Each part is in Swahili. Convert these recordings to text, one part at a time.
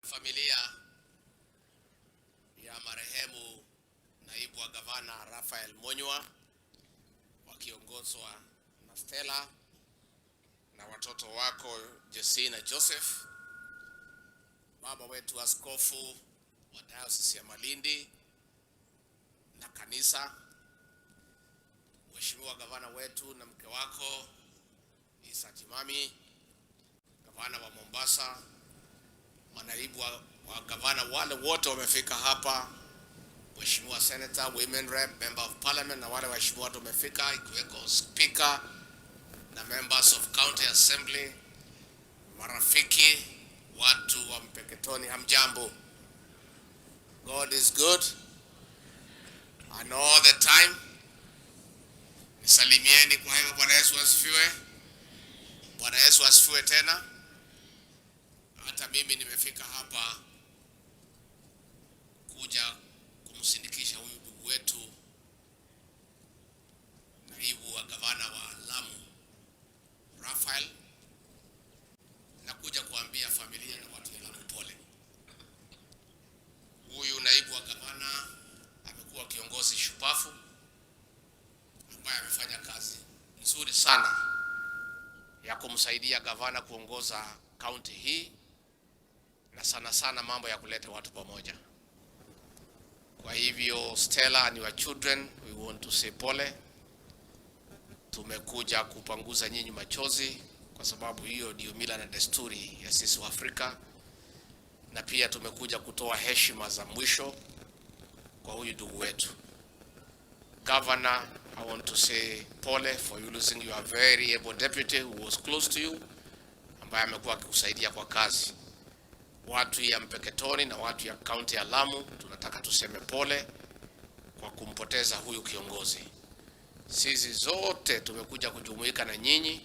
Familia ya marehemu naibu wa gavana Raphael Munyua wakiongozwa na Stella na watoto wako Jesse na Joseph, baba wetu askofu wa Diocese ya Malindi na kanisa, Mheshimiwa gavana wetu na mke wako Issa Timami, gavana wa Mombasa, manaibu wa gavana wale wote wamefika hapa, Mheshimiwa Senator, Women Rep, Member of Parliament na wale waheshimiwa watu wamefika, ikiweko Speaker na members of County Assembly, marafiki, watu wa Mpeketoni, hamjambo. God is good and all the time. Nisalimieni kwa hivyo. Bwana Yesu asifiwe. Bwana Yesu asifiwe tena. Hata mimi nimefika hapa kuja kumsindikisha huyu ndugu wetu naibu wa gavana wa Lamu Raphael, na kuja kuambia familia na watu ya Lamu pole. Huyu naibu wa gavana amekuwa kiongozi shupavu ambaye amefanya kazi nzuri sana ya kumsaidia gavana kuongoza kaunti hii na sana sana mambo ya kuleta watu pamoja. Kwa hivyo, Stella and your children, we want to say pole. Tumekuja kupanguza nyinyi machozi kwa sababu hiyo ndio mila na desturi ya sisi Waafrika, na pia tumekuja kutoa heshima za mwisho kwa huyu ndugu wetu. Governor, I want to say pole for you losing your very able deputy who was close to you, ambaye amekuwa akikusaidia kwa kazi. Watu ya Mpeketoni na watu ya kaunti ya Lamu tunataka tuseme pole kwa kumpoteza huyu kiongozi. Sisi zote tumekuja kujumuika na nyinyi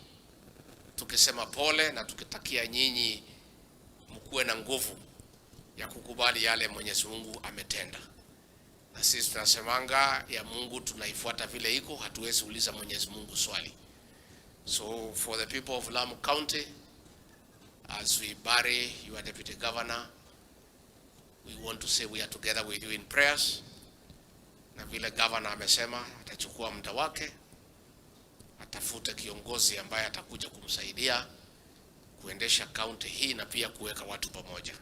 tukisema pole na tukitakia nyinyi mkuwe na nguvu ya kukubali yale Mwenyezi Mungu ametenda. Na sisi tunasemanga ya Mungu tunaifuata vile iko, hatuwezi uliza Mwenyezi Mungu swali. So for the people of Lamu County, as we bury your deputy governor, we want to say we are together with you in prayers. Na vile governor amesema atachukua muda wake, atafute kiongozi ambaye atakuja kumsaidia kuendesha kaunti hii na pia kuweka watu pamoja.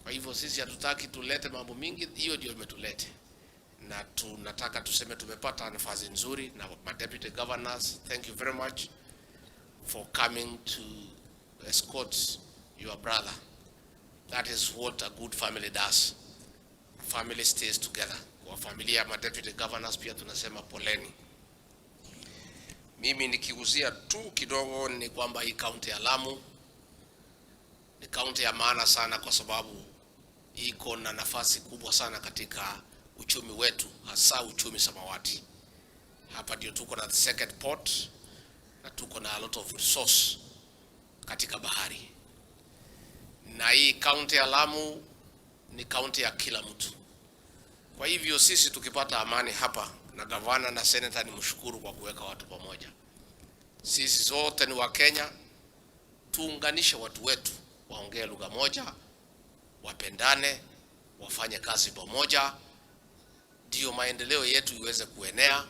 Kwa hivyo sisi hatutaki tulete mambo mingi, hiyo ndio imetulete, na tunataka tuseme tumepata nafasi nzuri na ma deputy governors, thank you very much for coming to escort your brother. That is what a good family does. A family stays together. Kwa familia ya ma deputy governors pia tunasema poleni. Mimi nikigusia tu kidogo ni kwamba hii kaunti ya Lamu ni kaunti ya maana sana kwa sababu iko na nafasi kubwa sana katika uchumi wetu, hasa uchumi samawati. Hapa ndio tuko na the second port na tuko na a lot of resource katika bahari, na hii kaunti ya Lamu ni kaunti ya kila mtu. Kwa hivyo sisi tukipata amani hapa, na gavana na senator ni mshukuru kwa kuweka watu pamoja. Sisi zote ni Wakenya, tuunganishe watu wetu, waongee lugha moja, wapendane, wafanye kazi pamoja, ndiyo maendeleo yetu iweze kuenea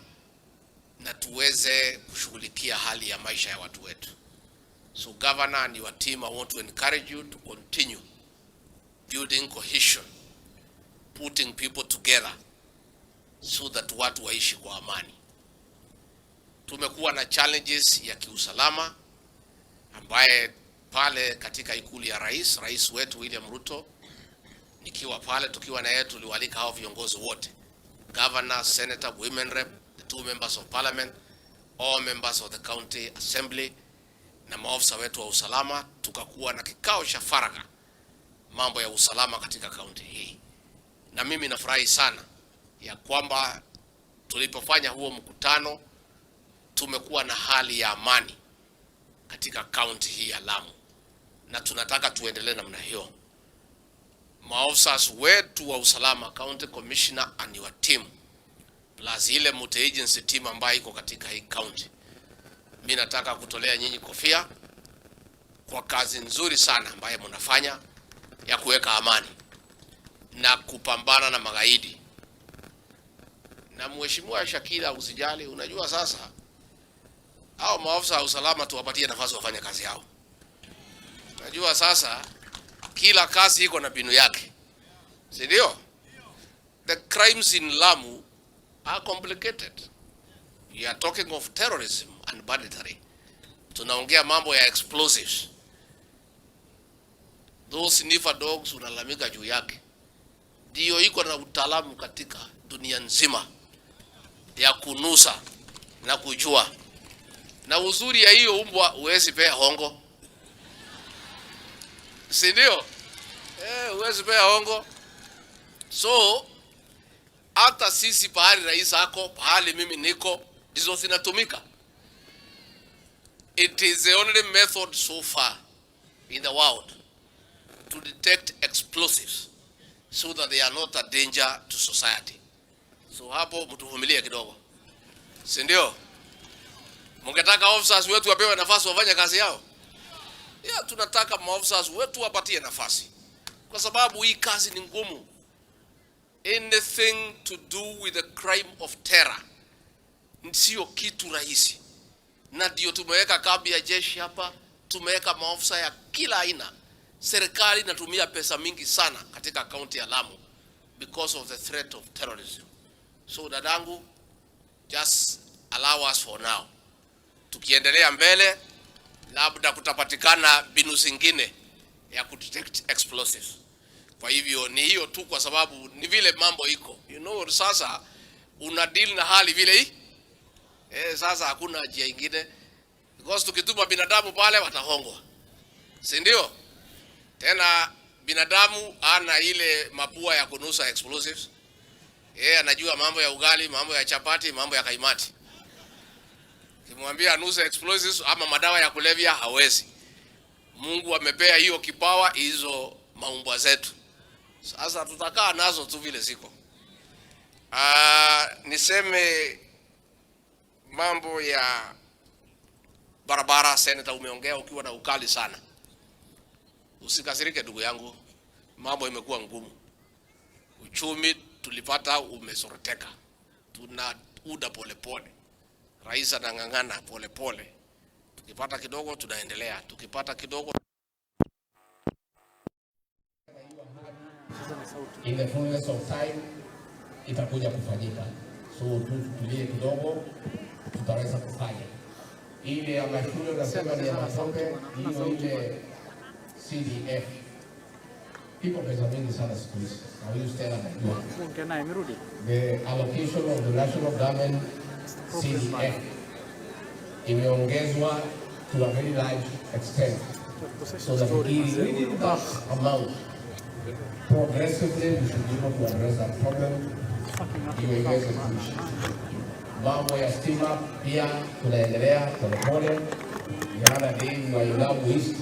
na tuweze kushughulikia hali ya maisha ya watu wetu. So governor and your team, I want to encourage you to continue building cohesion, putting people together so that watu waishi kwa amani. Tumekuwa na challenges ya kiusalama ambaye pale katika ikulu ya rais, rais wetu William Ruto, nikiwa pale tukiwa na yeye, tuliwalika hao viongozi wote, governor, senator, women rep, the two members of parliament, all members of the county assembly na maofisa wetu wa usalama, tukakuwa na kikao cha faragha mambo ya usalama katika kaunti hii, na mimi nafurahi sana ya kwamba tulipofanya huo mkutano tumekuwa na hali ya amani katika kaunti hii ya Lamu, na tunataka tuendelee namna hiyo. Maofisa wetu wa usalama, county commissioner and your team, plus ile multi agency team ambayo iko katika hii county, mimi nataka kutolea nyinyi kofia kwa kazi nzuri sana ambayo mnafanya. ya kuweka amani na kupambana na magaidi. Na Mheshimiwa Shakila, usijali, unajua sasa hao maafisa wa usalama tuwapatie nafasi wafanye kazi yao. Unajua sasa kila kazi iko na mbinu yake, si ndio? The crimes in Lamu are complicated. We are talking of terrorism and banditry. Tunaongea mambo ya explosives. Those sniffer dogs unalalamika juu yake, ndio iko na utaalamu katika dunia nzima ya kunusa na kujua. Na uzuri ya hiyo umbwa huwezi pea hongo, si ndio? Eh, huwezi pea hongo. So hata sisi pahali rais ako, pahali mimi niko, ndizo zinatumika. It is the only method so far in the world to detect explosives so that they are not a danger to society. So hapo mtuvumilie kidogo, si ndio? Mngetaka officers wetu wapewe nafasi wafanye kazi yao? Yeah, tunataka maofficers wetu wapatie nafasi, kwa sababu hii kazi ni ngumu. Anything to do with the crime of terror sio kitu rahisi, na ndio tumeweka kambi ya jeshi hapa, tumeweka maofisa ya kila aina. Serikali inatumia pesa mingi sana katika kaunti ya Lamu because of the threat of terrorism. So dadangu, just allow us for now. Tukiendelea mbele, labda kutapatikana mbinu zingine ya kudetect explosives. Kwa hivyo ni hiyo tu, kwa sababu ni vile mambo iko, sasa una deal na hali vile hii. Sasa hakuna njia ingine because tukituma binadamu pale watahongwa, si ndio? Tena binadamu ana ile mapua ya kunusa explosives. Yeye anajua mambo ya ugali, mambo ya chapati, mambo ya kaimati. Kimwambia anuse explosives ama madawa ya kulevya hawezi. Mungu amepea hiyo kipawa hizo maumbwa zetu. Sasa tutakaa nazo tu vile ziko. Niseme mambo ya barabara, Senator, umeongea ukiwa na ukali sana. Usikasirike ndugu yangu, mambo imekuwa ngumu. Uchumi tulipata umesoroteka, tunauda polepole, rais anang'ang'ana polepole. Tukipata kidogo tunaendelea, tukipata kidogo. In the fullness of time itakuja kufanyika. So tu tutulie kidogo, tutaweza kufanya ile ya mashule. Unasema ni ya matope, hiyo ile CDF iko pesa mingi sana siku hizi, na huyu Stella anajua the allocation of the national government CDF imeongezwa to a very large extent so that within that amount progressively we should be able to address that problem ndio iweze kuishi. Mambo ya stima pia tunaendelea polepole. Jana Dave wa Lamu East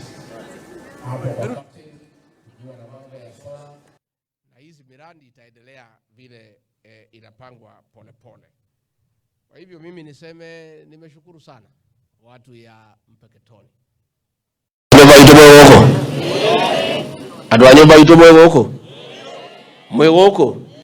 hapo kwa captain, tukiwa na mambo ya solar na hizi miradi itaendelea vile inapangwa polepole. Kwa hivyo mimi niseme nimeshukuru sana watu ya Mpeketoni. Nyumba itu mwĩ gũkũ, andũ a nyũmba itũ mwĩ gũkũ, mwĩ gũkũ.